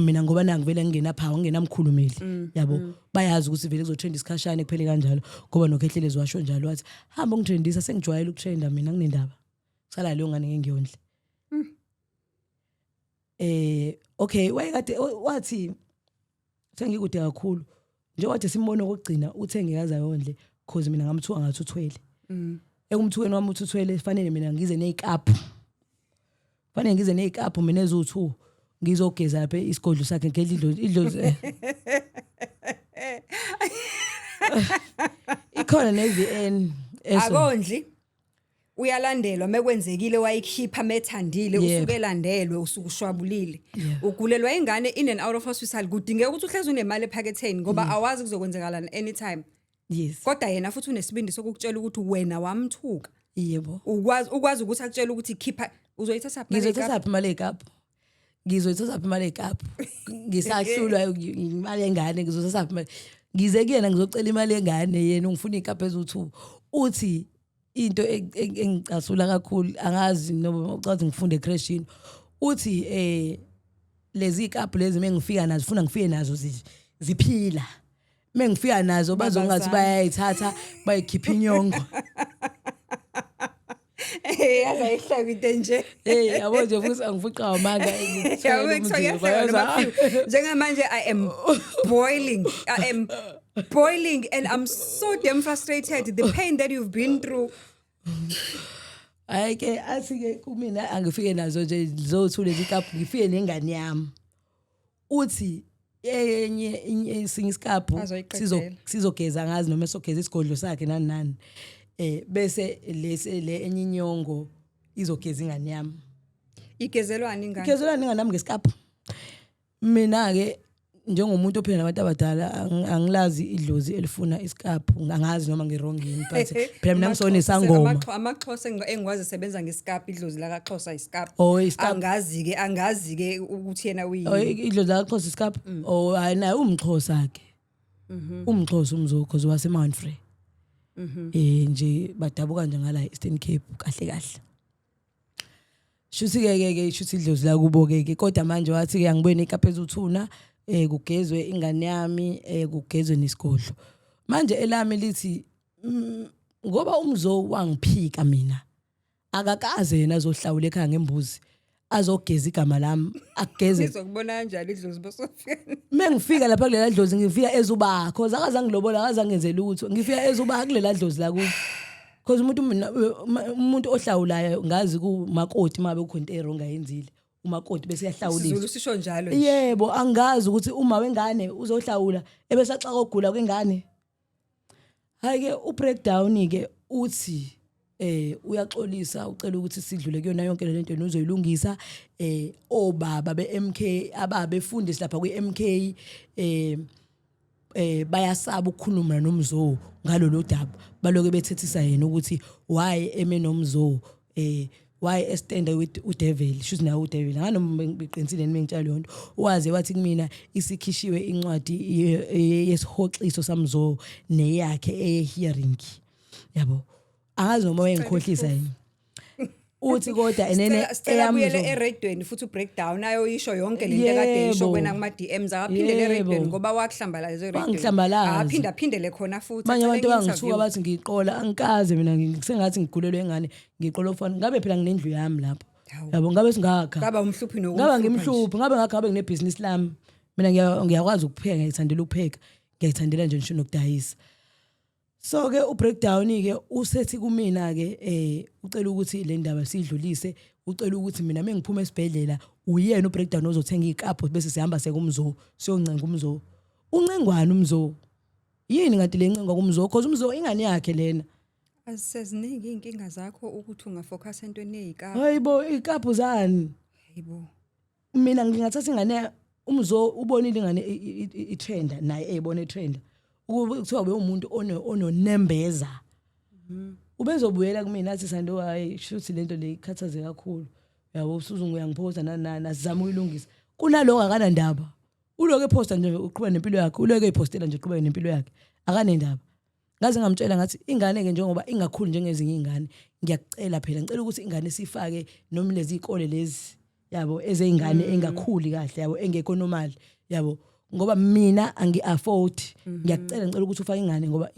Mina ngoba nangivele ngingenaphawu, ngingenamkhulumeli, yabo, bayazi ukuthi vele kuzotrenda isikhashana, kuphele kanjalo, ngoba noKhehlelezi washo njalo, wathi hamba ungitrendisa, sengijwayele ukutrenda mina, nginendaba kusala leyo ngane ngengiyondle. Okay, wayekade wathi sengikude kakhulu nje, wathi simbone okugcina, uthe ngikaze ayondle cause mina ngamthuka ngathi uthwele. Ekumthukeni wami uthi uthwele, fanele mina ngize nezikapu, fanele ngize nezikapu mina eziwu2, ngizogeza lapha isigodlo sakhe, ngedla idlozi, idlozi ikhona ne-VN eso. Akondli, uyalandelwa, mekwenzekile wayikhipha methandile, usuke elandelwe, usuke ushwabulile, ugulelwa ingane in and out of hospital, kudingeka ukuthi uhlezi unemali ephaketheni ngoba awazi kuzokwenzekalani anytime. Kodwa yena futhi unesibindi sokukutshela ukuthi wena wamthuka. Ukwazi ukuthi akutshele ukuthi khipha, uzoyithatha phi imali? Ngizoyithatha phi imali ey'kaphu? Ngizoyithatha phi imali ey'kaphu? Ngisahlulwa imali yengane, ngizothatha phi imali? Ngize kuyena ngizocela imali yengane, yena ungifuna iy'kaphu eziwu-2. Uthi into engicasula kakhulu, angazi noma ucathi ngifunde ecrashini, uthi lezi ikapu lezi mengifika nazo, funa ngifike nazo ziphila, mengifika nazo bazongathi Babazana. Bayayithatha bayikhipha inyongo. Yaze ayihleka into enje. Hey, yabo nje futhi angifuqa amanga. Yabo, kuthiwa kuyahlekwa noma kuthiwa. Njengamanje I am boiling, I am boiling and I'm so damn frustrated, the pain that you've been through. Hayi ke, athi ke kumina angifike nazo nje zothule lezi kapu, ngifike nengane yami. Uthi enye esinye isikapu Azoyiqedela. Sizogeza, ngazi noma sogeza isigodlo sakhe, nani nani, bese lesi le enye inyongo izogeza ingane yami. Igezelwani ingane? Igezelwani ingane yami ngesikapu? Mina ke njengomuntu ophila nabantu abadala, angilazi idlozi elifuna isikapu. Angazi noma ngi-wrong yini, but phela mina ngisonesangoma. AmaXhosa engikwazi esebenza ngesikapu, idlozi lakaXhosa isikapu. Oh, isikapu. Angazi-ke ukuthi yena Oh, uyini. Idlozi lakaXhosa isikapu. Oh, hayi, naye umXhosa ke, umXhosa umzukho waseMount Frere. Nje badabuka nje ngala Eastern Cape kahle kahle. Shuthi ke shuthi idlozi la kubo ke. Kodwa manje wathi ke angibuye nekapa ezuthuna, kugezwe ingane yami, kugezwe nesigodlo. Manje elami lithi ngoba umzo wangiphika mina, akakaze yena azohlawula ekhaya ngembuzi, azogeza igama lami, ageze. Nizokubona kanjani idlozi bosofika? Mengifika lapha kulela dlozi, ngifika ezuba, cause akazangilobola, akazangenzela lutho. Ngifika ezuba kulela dlozi la kubo, cause umuntu mina, umuntu ohlawulayo ngazi kumakoti, mabe kukhona into e-wrong ayenzile umakoti bese isiZulu yahlawuliswa. Sisho njalo nje. Yebo, angazi ukuthi uma wengane uzohlawula ebese axaka ogula kwengane. Hayi ke, u-breakdown ke, uthi uyaxolisa, ucela ukuthi sidlule kuyona yonke le nto, uzoyilungisa. Obaba beMK, ababefundisi lapha kwiMK, bayasaba ukukhuluma nomzo ngalolu daba, baloke bethethisa yena ukuthi why eme nomzo. Why estenda with udevil? Shuthi nawe udevil nganoma beqinisile nimi ngitshela leyo nto. Waze wathi kumina isikhishiwe incwadi yesihoxiso samzo neyakhe eye-hearing, yabo. Angazi noma wayengikhohlisa yini, uthi kodwa enene Sicela abuyele eyamzo eredweni futhi ubreakdown ayoyisho yonke lento ekade isho kwena kuma DMs, akaphindele eredweni ngoba wakuhlambalaza eredweni. Wangihlambalaza. Akaphinda aphindele khona futhi. Manje acele abantu enye bangithuka interview. bathi ngiyiqola. Angikaze mina, sengathi ngigulelwe ingane, ngiqola ofana ngabe phela nginendlu yami lapho. Hawu. Yabo, ngabe singakha Ngaba umhluphi ngaba nokumhlupha nje. ngimhluphi, ngabe ngakha, ngabe nginebhizinisi lami mina. Ngiyakwazi ukupheka, ngiyayithandela ukupheka, ngiyayithandela nje ngisho nokudayisa. So ke ubreakdown ke usethi kumina ke ucela ukuthi le ndaba sidlulise, ucela ukuthi mina mengiphuma esibhedlela uyena ubreakdown ozothenga ikapu bese sihamba sekumzo siyoncenga umzo. Uncengwana umzo yini ngathi le ncengwa kumzo? Cause umzo ingane yakhe lena. Aziseziningi iy'nkinga zakho ukuthi ungafocus entweni eyikapu. Hayibo, ikapu zani? Hayibo. Mina ngingathatha ingane umzo ubonile ingane itrenda naye eyibona itrenda, ukube kuthiwa ube umuntu ononembeza ubezobuyela kumina athi, "Sando, hayi, shuthi lento le ikhathaze kakhulu, yabo, usuzungu uyangiphosa nani nani, asizame ukuyilungisa." Kunaloko akanandaba, uloku ephosta nje, uqhubeka nempilo yakhe, uloku eyiphostela nje, uqhubeka nempilo yakhe, akanendaba. Ngaze ngamtshela ngathi ingane-ke njengoba ingakhuli njengezinye iy'ngane, ngiyakucela phela, ngicela ukuthi ingane siyifake noma lezi iy'kole lezi, yabo, ezey'ngane engakhuli kahle, yabo, engekho normal, yabo, ngoba mina angi-afford. Ngiyakucela, ngicela ukuthi ufake ingane ngoba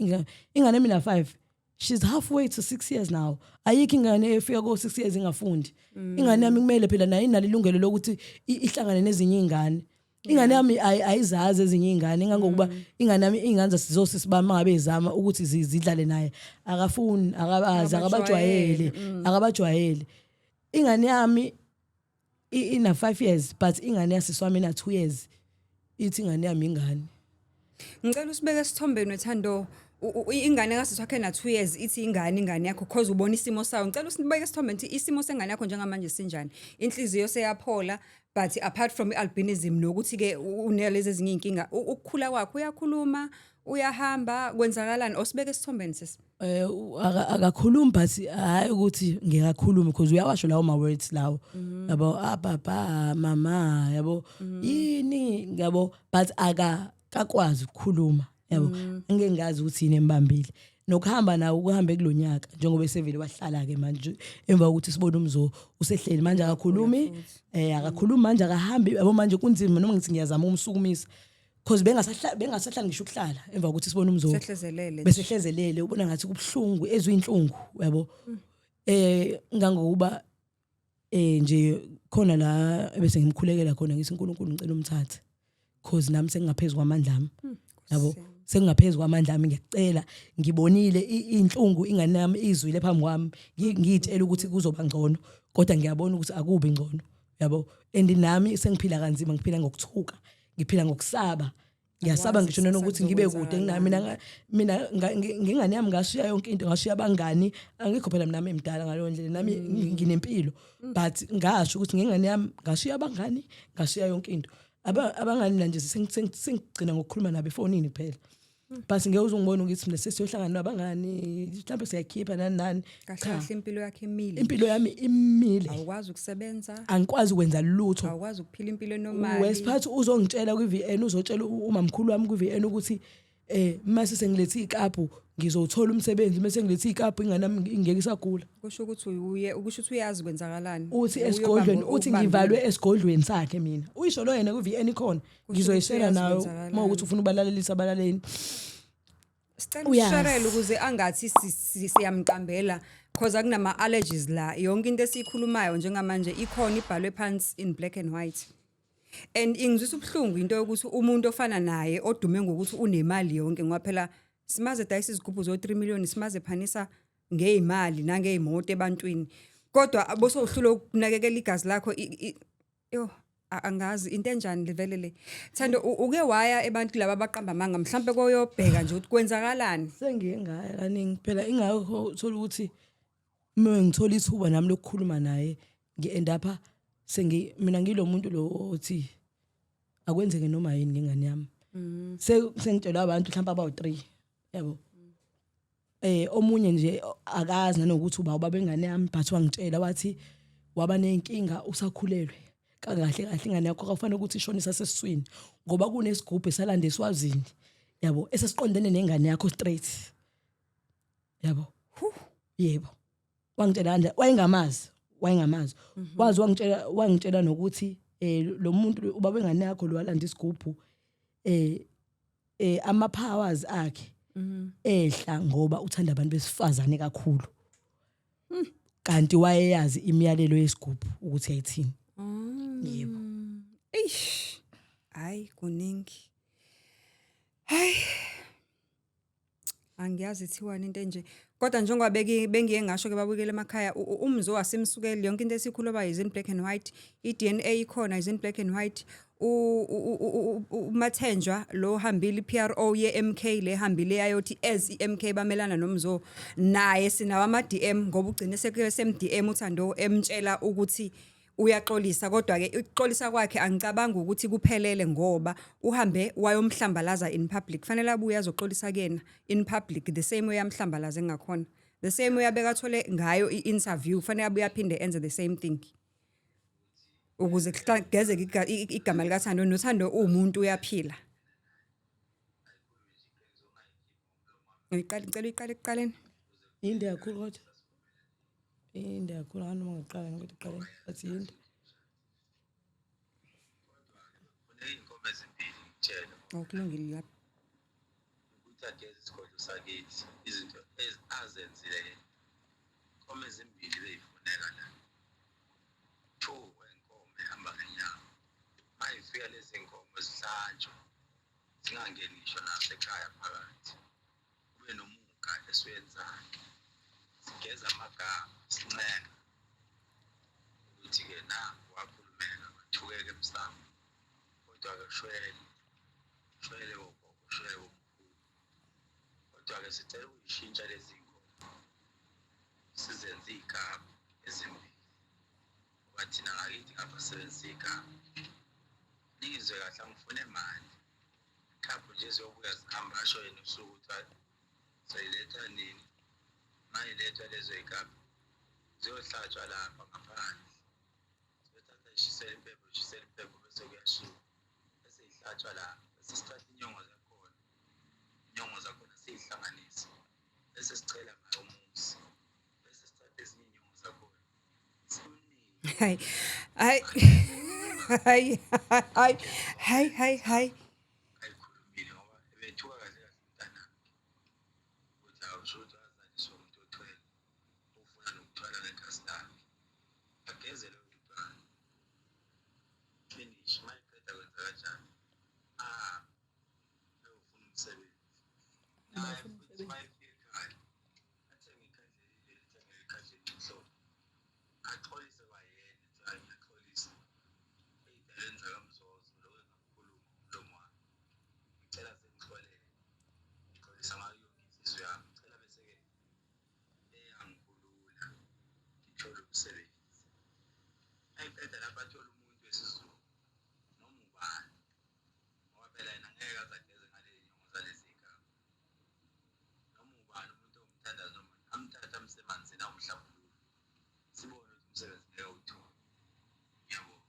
ingane mina 5, she's halfway to 6 years now. Ayikho ingane efika ko-6 years ingafundi. Ingane yami kumele phela nayo inalo ilungelo lokuthi ihlangane nezinye iy'ngane. Ingane yami ayizazi ezinye iy'ngane, ingangokuba ingane yami, iy'ngane zasizosisi bami mangabe izama ukuthi zidlale naye, akafuni, akabazi, akabajwayele, akabajwayele. Ingane yami ina 5 years, but ingane yasisi wami ina 2 years, ithi ingane yami ingane. Ngicela usibeke esithombeni, wethando. Ingane kasisi wakhe na 2 years ithi ingane yakho cause ubona isimo sayo. Ngicela usibeke esithombeni ukuthi isimo sengane yakho njengamanje sinjani. Inhliziyo seyaphola, but apart from i-albinism nokuthi ke unalezi ezinye inkinga, ukukhula kwakhe, uyakhuluma, uyahamba, kwenzakalani? Osibeke esithombeni, sisi. Akakhulumi, but hayi ukuthi ngekakhulumi because uyawasho lawo ma words lawo, yabo, ah baba, mama, yabo, yini, yabo, but aka kakwazi ukukhuluma, yabo. Ngeke ngazi ukuthi yini embambile. Nokuhamba nawo ukuhambe kulonyaka njengoba esevele wahlala ke manje emva kokuthi sibone umzo, usehleli manje, akakhulumi, akakhulumi manje, akahambi, yabo. Manje kunzima noma ngithi ngiyazama umsukumisa because bengasahlali ngisho ukuhlala emva kokuthi sibone umzo. Sehlezelele nje. Besehlezelele, ubona ngathi kubuhlungu, ezwe inhlungu, yabo, ngangokuba nje khona la bese ngimkhulekela khona, ngithi, "uNkulunkulu, ngicela umthathe cause nami sengingaphezulu kwamandla ami, yabo, sengingaphezulu kwamandla ami. Ngiyacela, ngibonile inhlungu ingane yami izwile phambi kwami. Ngiyitshela ukuthi kuzoba ngcono, kodwa ngiyabona ukuthi akubi ngcono, yabo, and nami sengiphila kanzima, ngiphila ngokuthuka, ngiphila ngokusaba, ngiyasaba Awazi ngisho kusasa nanokuthi ngibe kude nginami. Mina ngengane yami ngashiya yonke into, ngashiya abangani. Angikho phela mina emdala ngaleyo ndlela, nami nginempilo, but ngasho ukuthi ngengane yami ngashiya abangani, ngashiya yonke into. Abangani mina nje sengigcina ngokukhuluma nabo efonini kuphela, but ngeke uze ungibone ukuthi mina sesiyohlangana nabangani, mhlawumbe siyakhipha nani nani. Kahle Cha. kahle impilo yakho imile. Impilo yami imile. Awukwazi ukusebenza. Angikwazi ukwenza lutho. Awukwazi ukuphila impilo enormal. Wesiphathi uzongitshela kwi-VN, uzotshela umamkhulu wami kwi-VN ukuthi mase sengilethe ikapu ngizothola umsebenzi, mase ngilethe ikapu ingane yami ingeke isagula. Kusho ukuthi uye, kusho ukuthi uyazi kwenzakalani. Uthi Uye esigodlweni, uthi ukubambile. ngivalwe esigodlweni sakhe mina. Uyisho lo yena kwi-VN ikhona. Kusho Ngizoyishare ukuthi uyazi nayo kwenzakalani. uma ukuthi ufuna ubalalelisa abalaleli. Sicela Uyazi. usisharele ukuze angathi siyamqambela cause akunama allergies la. Yonke into esiyikhulumayo njengamanje ikhona, ibhalwe phansi in black and white. And ingizwisa ubuhlungu into yokuthi umuntu ofana naye odume ngokuthi unemali yonke, ngoba phela simaze dayisa izigubhu zo 3 million, simaze phanisa ngeyimali nangeyimoto ebantwini, kodwa bosowuhlula ukunakekela igazi lakho. Yo, angazi into enjani le vele le. Thando, uke waya ebantwini laba abaqamba amanga mhlambe koyobheka nje ukuthi kwenzakalani? Sengiye ngaya kaningi phela, ingakho uthola ukuthi uma ngithola ithuba nami lokukhuluma naye ngi-end up sengi mina ngilo muntu lo othi akwenzeke noma yini ngengane yami. Sengitshelwa abantu mhlawumbe abawu-3, yabo. Omunye nje akazi nanokuthi uba ubaba engane yami, but wangitshela wathi waba nenkinga usakhulelwe. Kahle kahle ingane yakho akufanele ukuthi ishone isasesiswini ngoba kunesigubhu esalanda eSwazini, yabo, esesiqondene nengane yakho straight, yabo. Yebo, wangitshela kanje, wayengamazi, wayengamazi. Wazi wangitshela nokuthi lo muntu ubaba engane yakho lo walanda isigubhu, ama powers akhe ehla ngoba uthanda abantu besifazane kakhulu, kanti wayeyazi imiyalelo yesigubhu ukuthi ayithini. Yebo. Eish, hayi, kuningi. Hayi, angiyazi ithiwani into enje, kodwa njengoba bengiye ngasho ke, babukele emakhaya, umzo wasemsukeli yonke into esikhuluma is in black and white. I-DNA ikhona, is in black and white. UMathenjwa lo hambile, i-PRO ye-MK le hambile yayothi as i-MK bamelana nomzo, naye sinawo ama-DM ngoba ugcine sekuye sem-DM uThando emtshela ukuthi uyaxolisa. Kodwa ke ukuxolisa kwakhe angicabanga ukuthi kuphelele ngoba uhambe wayomhlambalaza in public. Kufanele abuye azoxolisa kuyena in public the same way amhlambalaze ngakhona, the same way abekathole ngayo i-interview. Kufanele abuye aphinde enze the same thing ukuze kugezeke igama likaThando. Nothando uwumuntu, uyaphila. Ngiqala, ngicela uyiqale ekuqaleni. Yinde kakhulu, kodwa yinde kakhulu. Anoma ngiqala ngokuthi ekuqaleni, but yinde. Kuney'nkomo ezimbili, ngitshela. Awukulungile lapho. Ukuthi ageze isigodlo sakithi, izinto azenzile yena. Inkomo ezimbili beyifuneka la, two wenkomo ehamba ngenyawo. Uma ifika lezi nkomo zihlatshwe, zingangeni ngisho nasekhaya phakathi. Kube nomuga esiwenzayo, sigeza amagama, sincenga ukuthi-ke nangu wakhulumeka, wathukeka emsamo, kodwa-ke shwele, shwele wogogo, shwele womkhulu. Kodwa-ke sicela ukuyishintsha lezi nkomo, sizenze iy'gabhu ezimbili ngoba thina ngakithi ngapha sisebenzisa iy'gabhu. Ningizwe kahle, angifune mali, ikhaphu nje ziyobuya zihamba. Asho yena usuku ukuthi hayi, soyiletha nini. Mayilethwa lezo y'kabhu ziyohlatshwa lapha ngaphandle, siyothatha ishisela impepho, ishisela impepho, bese kuyashiwa, bese ihlatshwa lapha, bese sithatha inyongo zakhona, inyongo zakhona siyihlanganise, bese sicela ngayo umuzi, bese sithatha ezinye inyongo zakhona simnike. Hayi, hayi, hayi, hayi, hayi, hayi, hayi. Ayikhulumile ngoba ebethuka kahle kahle umntanakhe ukuthi awusho ukuthi wazaliswa umuntu othwele, ufuna nokuthwala ngegazi lakhe. Ageze loyo mntwana, finish. Uma eqeda kwenza kanjani, ahambe ayofuna umsebenzi naye futhi. Uma efika ekhaya athenge ikhandlela leli, athenge ikhandlela elimhlophe, axolise kwayena, ethi hayi, ngiyaxolisa ey'dalweni zakaMzozo lokho engakukhuluma ngomlomo wami, ngicela sengixolele, ngixolisa ngayo yonke inhliziyo yami. Ngicela bese-ke eyangikhulula, ngithole umsebenzi. Ayiqeda lapho athole umuntu wesiZulu noma ubani, ngoba phela yena ngeke aze ageze ngale nyongo zalezi y'gaba. Noma ubani umuntu owumthandazo noma amthathe amsemanzini awumhlambulule, sibone ukuthi umsebenzi ngeke awuthole. Ngiyabonga.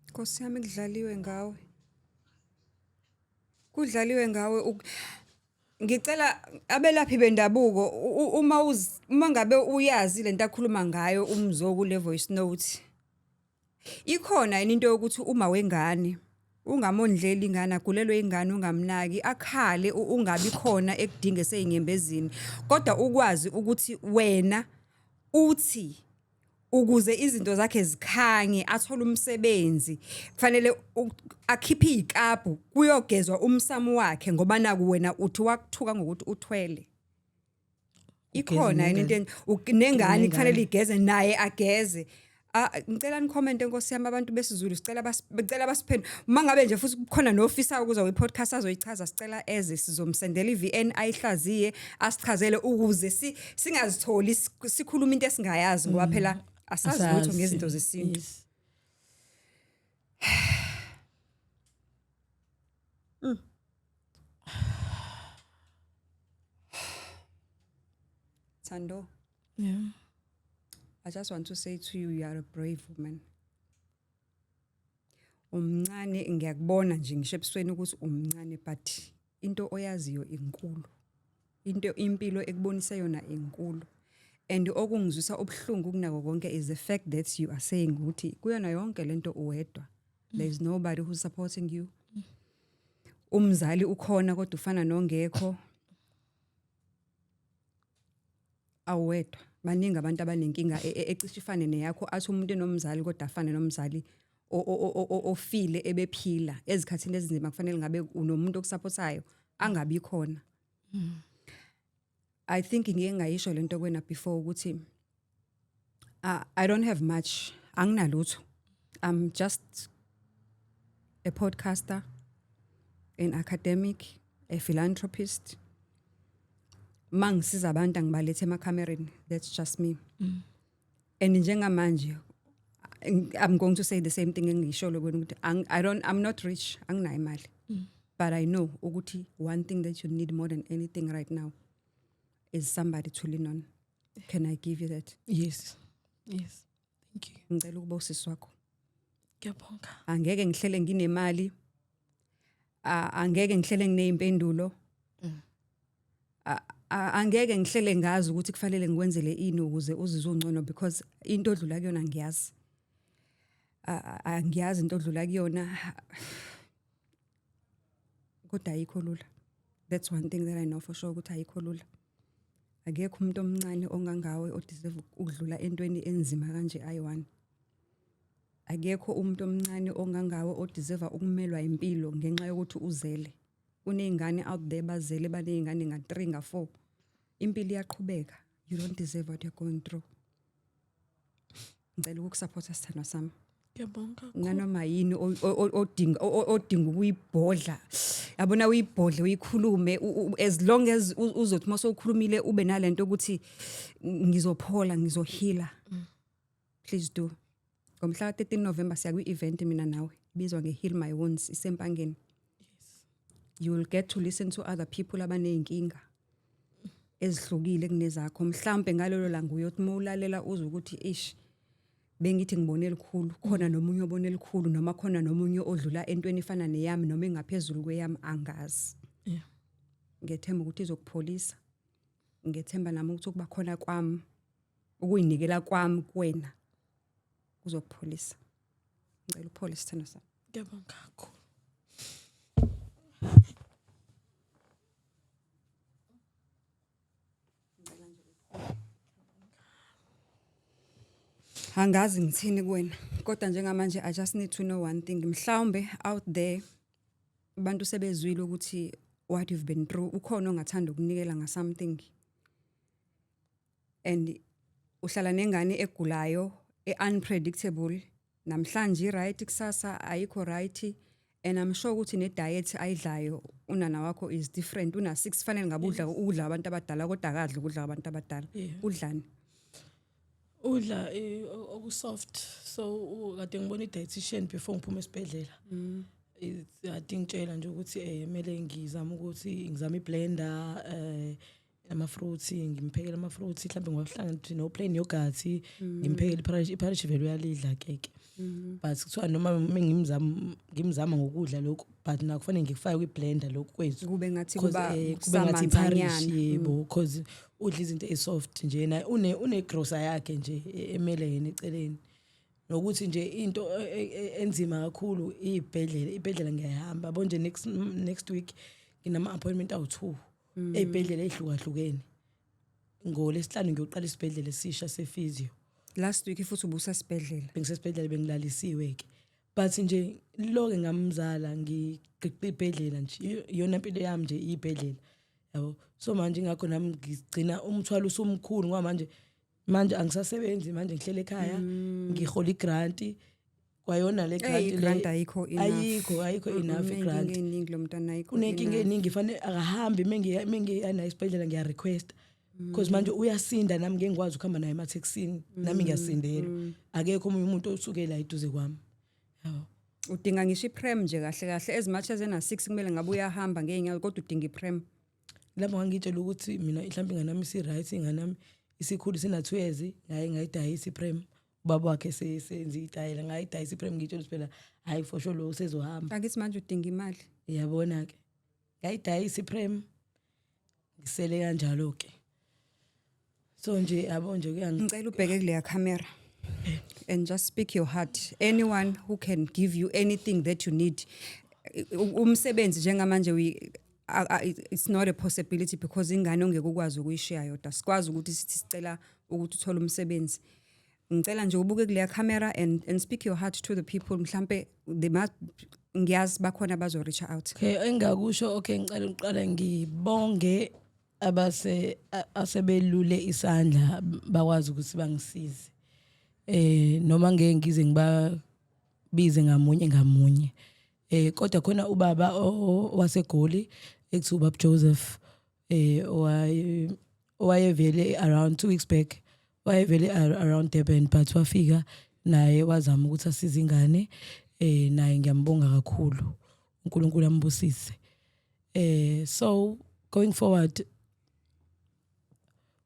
Nkosi yami, kudlaliwe ngawe. Kudlaliwe ngawe. Ngicela abelaphi bendabuko, uma ngabe uyazi lento akhuluma ngayo umzo kule voice note. Ikhona yini into yokuthi uma wengane ungamondleli ingane, agulelwe ingane ungamnaki, akhale, ungabi khona ekudinge seyinyembezini, kodwa ukwazi ukuthi wena uthi ukuze izinto zakhe zikhanye, athole umsebenzi, kufanele akhiphe izikabhu kuyogezwa umsamo wakhe ngoba naku wena uthi wakuthuka ngokuthi uthwele? Ikhona yini into nengane kufanele igeze, naye ageze? Ah, ngicela ni-comment, enkosi yami, abantu besiZulu. Sicela bacela basiphendule. Uma ngabe nje futhi kukhona nofisa ukuza kwi-podcast azoyichaza, sicela eze, sizomsendela i-VN ayihlaziye, asichazele ukuze singazitholi sikhuluma into esingayazi, ngoba phela asazi lutho Asazi. ngezinto zesintu. Yes. Thando. Yeah. I just want to say to you, you are a brave woman. Umncane, ngiyakubona nje ngisho ebusweni ukuthi umncane, but into oyaziyo inkulu. Into impilo ekubonisa yona inkulu. And okungizwisa ubuhlungu kunako konke is the fact that you are saying ukuthi kuyona yonke lento uwedwa. There is nobody who's supporting you. Umzali ukhona kodwa ufana nongekho. Awuwedwa, baningi abantu abanenkinga ecishe ifane neyakho, athi umuntu enomzali kodwa afane nomzali ofile ebephila. Ezikhathini ezinzima kufanele ngabe unomuntu okusupportayo, angabi khona. I think ngike ngayisho lento kwena before ukuthi I don't have much, anginalutho. I'm just a podcaster, an academic, a philanthropist. Mangisiza abantu angibalethe emakhamereni, that's just me. And njengamanje I'm going to say the same thing engiyisholo kwena ukuthi I don't, I'm not rich, anginayo imali. But I know ukuthi one thing that you need more than anything right now is somebody to lean on. Can I give you that? Yes. Yes. Thank you. Ngicela ukuba usisi wakho. Ngiyabonga. Angeke ngihlele nginemali. Angeke ngihlele nginezimpendulo. Angeke ngihlele ngazi ukuthi kufanele ngikwenzele ini ukuze uzizwe ungcono, because into odlula kuyona ngiyazi. Angiyazi into odlula kuyona. Kodwa ayikho lula. That's one thing that I know for sure, ukuthi ayikho lula. Akekho umuntu omncane ongangawe odeserve ukudlula entweni enzima kanje ayi-one. Akekho umuntu omncane ongangawe odeserve ukumelwa impilo ngenxa yokuthi uzele. Kuney'ngane out there bazele, baney'ngane nga-3, nga-4. Impilo iyaqhubeka. You don't deserve what you're going through. Ngicela ukukusupporta, sithandwa sami. Ngiyabonga. Nanoma yini odinga ukuyibhodla, yabona, uyibhodle, uyikhulume, as long as uzothi mase ukhulumile ube nalento ukuthi ngizophola, ngizoheala, please do. Ngomhla ka 13 November siya kwi-event mina nawe, ibizwa nge-Heal My Wounds, isempangeni. You will get to listen to other people abaney'nkinga ezihlukile kunezakho. Mhlambe ngalelo langa uyothi uma ulalela uzwe ukuthi ish, bengithi ngibone elikhulu, khona nomunye obone elikhulu, noma khona nomunye odlula entweni efana neyami noma engaphezulu kweyami, angazi. Ngethemba ukuthi izokupholisa. Ngethemba nami ukuthi ukuba khona kwami, ukuyinikela kwami kuwena, kuzokupholisa. Ngicela uphole, sithando sami. Ngiyabonga kakhulu. Angazi ngithini kuwena, kodwa njengamanje I just need to know one thing. Mhlawumbe out there abantu sebezwile ukuthi what you've been through, ukhona ongathanda ukunikela nga something. And uhlala nengane egulayo, e-unpredictable, namhlanje right, kusasa ayikho right, and I'm sure ukuthi ne diet ayidlayo unana wakho is different. Una 6, fanele ngabe udla ukudla abantu abadala, kodwa akadli ukudla abantu abadala. Udlani? Udla oku-soft, so kade ngibona i-dietitian before ngiphume esibhedlela. Ade ngitshela nje ukuthi kumele ngizame ukuthi ngizame i-blender, ama-fruits, ngimphekele ama-fruits, mhlawumbe ngiwahlanganise no-plain yogurt, ngimphekele i-porridge. I-porridge vele uyalidla keke, but kuthiwa noma ngimzama ngokudla lokhu, but nakho kufanele ngikufake kwi-blender lokhu kwethu. Kube ngathi 'Cause, kuba kube ngathi i-porridge. kusamanzanyana. Yebo, cause udla izinto ey-soft nje na une grocer yakhe nje emele yena eceleni. Nokuthi nje into enzima kakhulu iy'bhedlela. Iy'bhedlela ngiyayihamba yabo nje, next week nginama appointment awu-2 ey'bhedlela ey'hlukahlukene. Ngolwesihlanu ngiyoqala isibhedlela esisha se-physio. Last week futhi ubusesibhedlela? Bengisesibhedlela, bengilalisiwe-ke, but nje loke ngamzala ngiqiqa ibhedlela nje, iyona impilo yami nje iy'bhedlela, yabo. So manje ingakho nami ngigcina umthwalo usumkhulu, ngoba manje angisasebenzi, manje ngihlele ekhaya, ngihola i-grant kwayona le grant. Hey, i-grant ayikho enough. Ayikho enough i-grant. Uney'nkinga ey'ningi lo mntwana, ayikho Unenkinga enough. eningi, fanele akahambi. Mengiya naye esibhedlela ngiya-request, because manje uyasinda, nami ngeke ngikwazi ukuhamba naye emathekisini, nami ngiyasindelwa. Akekho omunye umuntu osuke la eduze kwami, yabo. Udinga ngisho i-pram nje kahle kahle. As much as ena-6, kumele ngabe uyahamba ngey'nyawo, kodwa udinga i-pram. Lapho ngangitshela ukuthi mina mhlawumbe ingane yami isi-right, ingane yami. Isikhulu sina 2 years, ngaye ngayidayisa iprem. Ubaba wakhe sesenza itayela, ngayidayisa iprem, ngitshela ukuthi phela hayi, for sure lo usezohamba. Angithi manje udinga imali. Yabona ke, ngayidayisa iprem, ngisele kanjalo ke. So nje, yabo nje, kuyangi Ngicela ubheke kuleya camera and just speak your heart. Anyone who can give you anything that you need. Umsebenzi njengamanje we it's not a possibility because ingane ongeke ukwazi ukuyishiya yodwa. Sikwazi ukuthi sithi sicela ukuthi uthole umsebenzi. Ngicela nje ubuke kuleya camera and speak your heart to the people. Mhlambe they must, ngiyazi bakhona bazo reach out. Okay, engakusho, okay, ngicela uqala ngibonge abase asebelule isandla, bakwazi ukuthi bangisize. Noma ngeke ngize ngibabize ngamunye ngamunye. Kodwa khona ubaba waseGoli ethi ubaba Joseph, owayevele around 2 weeks back, wayevele around Durban, but wafika naye wazama ukuthi asize ingane. Naye ngiyambonga kakhulu, uNkulunkulu ambusise. So going forward,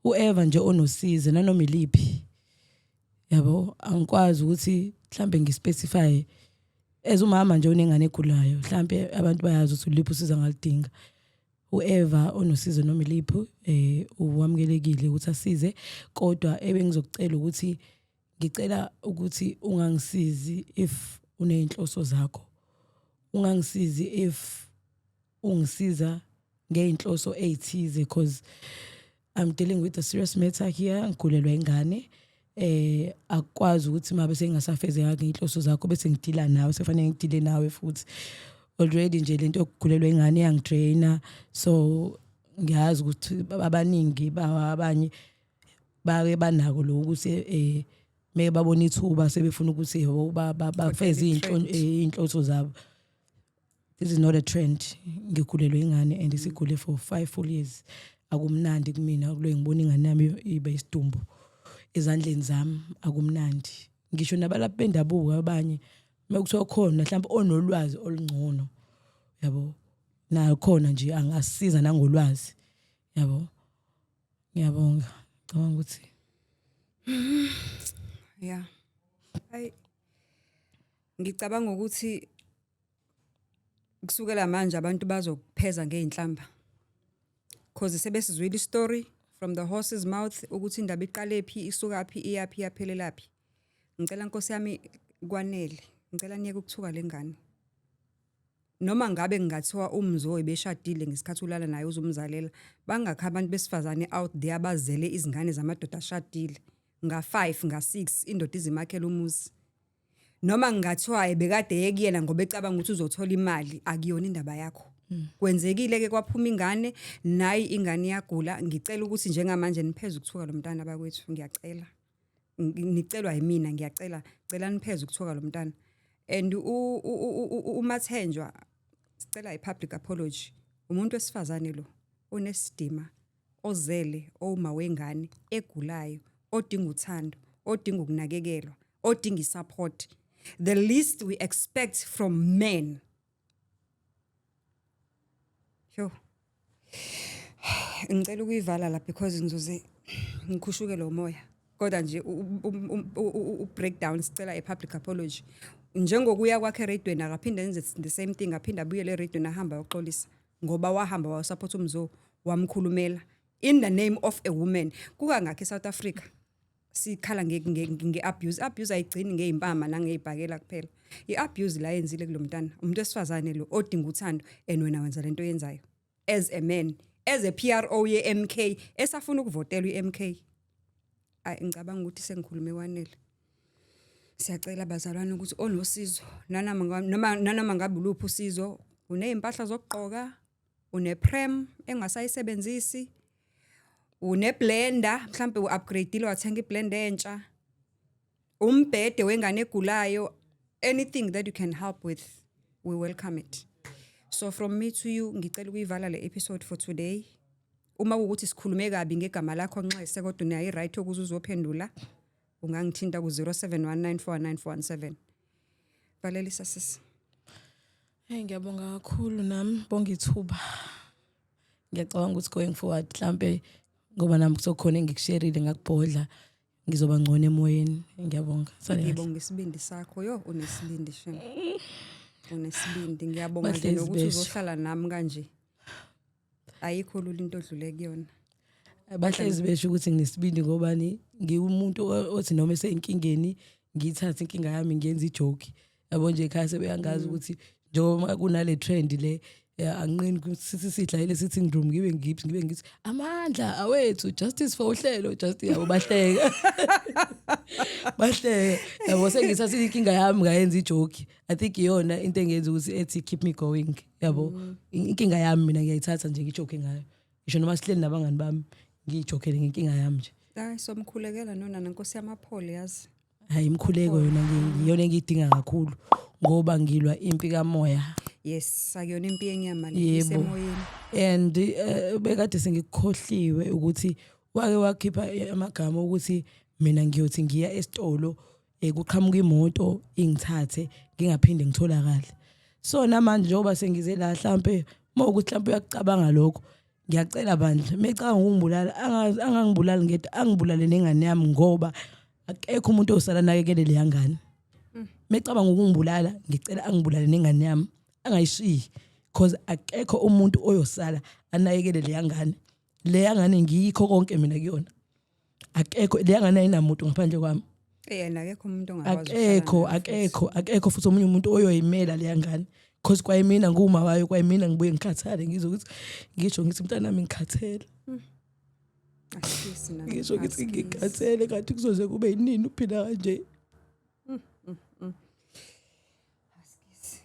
whoever nje onosizo nanoma iliphi, yabo, angikwazi ukuthi mhlambe ngispecify as umama nje onengane egulayo, mhlambe abantu bayazi ukuthi uliphi usizo angalidinga. Whoever onosizo noma iliphi, uwamukelekile ukuthi asize, kodwa ebengizokucela ukuthi ngicela ukuthi ungangisizi if uneyinhloso zakho, ungangisizi if ungisiza ngeyinhloso ezithize, because I'm dealing with a serious matter here. Ngigulelwa ingane, akukwazi ukuthi mabe sengingasafezeka ngeyinhloso zakho bese ngidila nawe, sefanele ngidile nawe futhi. Already nje lento yokugulelwa ingane iyangidraina, so ngiyazi ukuthi abaningi abanye bake banako lokhu ukuthi meke babona ithuba sebefuna ukuthi yebo, bafeze iy'nhloso zabo. This is not a trend. Ngigulelwe ingane and isigule for 5 full years. Akumnandi kumina kulo ngibona ingane yami ibe isidumbu ezandleni zami, akumnandi. Ngisho nabalaphi bendabuko abanye, mekuthiwa khona mhlawumbe onolwazi olungcono, yabo, nakhona nje angasiza nangolwazi, yabo. Ngiyabonga, ngicabanga ukuthi Yeah. Hayi, ngicabanga ukuthi kusukela manje abantu bazokupheza ngeinhlamba. 'Cause sebesizwile istory from the horse's mouth ukuthi indaba iqale phi, isuka phi, iyaphi, iyaphelelaphi. Ngicela, Nkosi yami, kwanele. Ngicela niyeke ukuthuka lengane. Noma ngabe kungathiwa umzoyi beshadile ngesikhathi ulala naye uzumzalela, bangakho abantu besifazane out there abazele izingane zamadoda ashadile nga-5, nga-6, indoda izimakhela umuzi. Noma ngingathiwa bekade yekuyena ngoba ecabanga ukuthi uzothola imali, akuyona indaba yakho. Kwenzekile ke, kwaphuma ingane, nayi ingane iyagula. Ngicela ukuthi njengamanje nipheze ukuthuka lo mntana bakwethu, ngiyacela. Nicelwa yimina, ngiyacela, cela nipheze ukuthuka lo mntana. And uMathenjwa, sicela i-public apology. Umuntu wesifazane lo onesidima, ozele, owuma wengane egulayo, odinga uthando, odinga ukunakekelwa, odinga isupport. The least we expect from men. Yo. Ngicela ukuyivala la because ngizoze ngikhushuke lo moya. Kodwa nje u-breakdown, sicela i-public apology. Njengokuya kwakhe eradweni, akaphinde enze the same thing, aphinde abuyele eradweni, ahamba ayoxolisa ngoba wahamba wasupport umzo, wamkhulumela in the name of a woman. Kukangakho eSouth Africa sikhala nge-abuse. Abuse ayigcini ngey'mpama nangey'bhakela kuphela. I-abuse la yenzile kulo mntana, umuntu wesifazane lo odinga uthando, and wena wenza lento oyenzayo as a man, as a PRO ye-MK esafuna ukuvotelwa i-MK. Ayi, ngicabanga ukuthi sengikhulume kwanele. Siyacela bazalwane ukuthi onosizo, nanoma ngabe uluphi usizo, uney'mpahla zokugqoka, une-pram engasayisebenzisi, une-blender, mhlampe u-upgrade-ile wathenga i-blender entsha, umbhede wengane egulayo, anything that you can help with, we welcome it. So from me to you, ngicela ukuyivala le episode for today. Uma kuwukuthi sikhulume kabi ngegama lakho, nxese, kodwa unayo i-right yokuze uzophendula. Ungangithinta ku-071949417. Valelisa, sisi. Hey, ngiyabonga kakhulu nami, bonga ithuba. Ngiyacabanga ukuthi going forward mhlambe Ngoba nami kusokhona engikusherile ngakubhodla, ngizoba ngcono emoyeni. Ngiyabonga. Sale kahle. Ngibonga isibindi sakho. Yo, unesibindi shem. Unesibindi. Ngiyabonga nje Bahlezi nokuthi besho. uzohlala nami kanje. Ayikho lula into odlule kuyona. Bahlezi besho ukuthi nginesibindi ngobani, ngiwumuntu othi noma eseyinkingeni ngiyithathe inkinga yami ngiyenze ijoke. Yabo nje ekhaya sebeyangazi ukuthi njengoba kunale trend le, anginqeni ukuthi sithi sidla ile sitting room, ngibe ngiphi, ngibe ngithi amandla awethu, justice for uhlelo, justice, yabo, bahleka bahleka, yabo. Sengithatha inkinga yami ngayenza ijoke. I think iyona into engenza ukuthi ethi keep me going, yabo. Inkinga yami mina ngiyayithatha nje ngijoke ngayo, ngisho noma sihleli nabangani bami, ngiyijokele ngenkinga yami nje. Hayi, somkhulekela nonana, Nkosi yamaphole, yazi. Hayi, imkhuleko yona ngiyona engiyidinga kakhulu ngoba ngilwa impi kamoya. Yes, akuyona impi yenyama le. Yebo. Isemoyeni. And bekade sengikukhohliwe ukuthi wake wakhipha amagama ukuthi mina ngiyothi ngiya esitolo, kuqhamuka imoto ingithathe, ngingaphinde ngitholakale. So namanje njengoba sengize la, hlampe uma ukuthi hlampe uyakucabanga lokho, ngiyacela bandla, mecabanga ukungibulala, angangibulali ngedwa, angibulale nengane yami, ngoba akekho umuntu osala nakekele leya ngane. Mecabanga ukungibulala, ngicela angibulale nengane yami, angayishiyi, cause akekho umuntu oyosala anakekele leya ngane. Leya ngane ngiyikho konke mina kuyona. Akekho, leya ngane ayinamuntu ngaphandle kwami. Yena akekho umuntu ongakwazi ukuhlala Akekho. naye futhi. Akekho, akekho futhi omunye umuntu oyoyimela leya ngane, cause kwayimina nguma wayo, kwayimina ngibuye ngikhathale, ngizwe ukuthi ngisho ngithi mntanami ngikhathele. Asikisi nana, Ngisho ngithi asikisi. ngikhathele, kanti kuzoze kube yinini uphila kanje? Asikisi.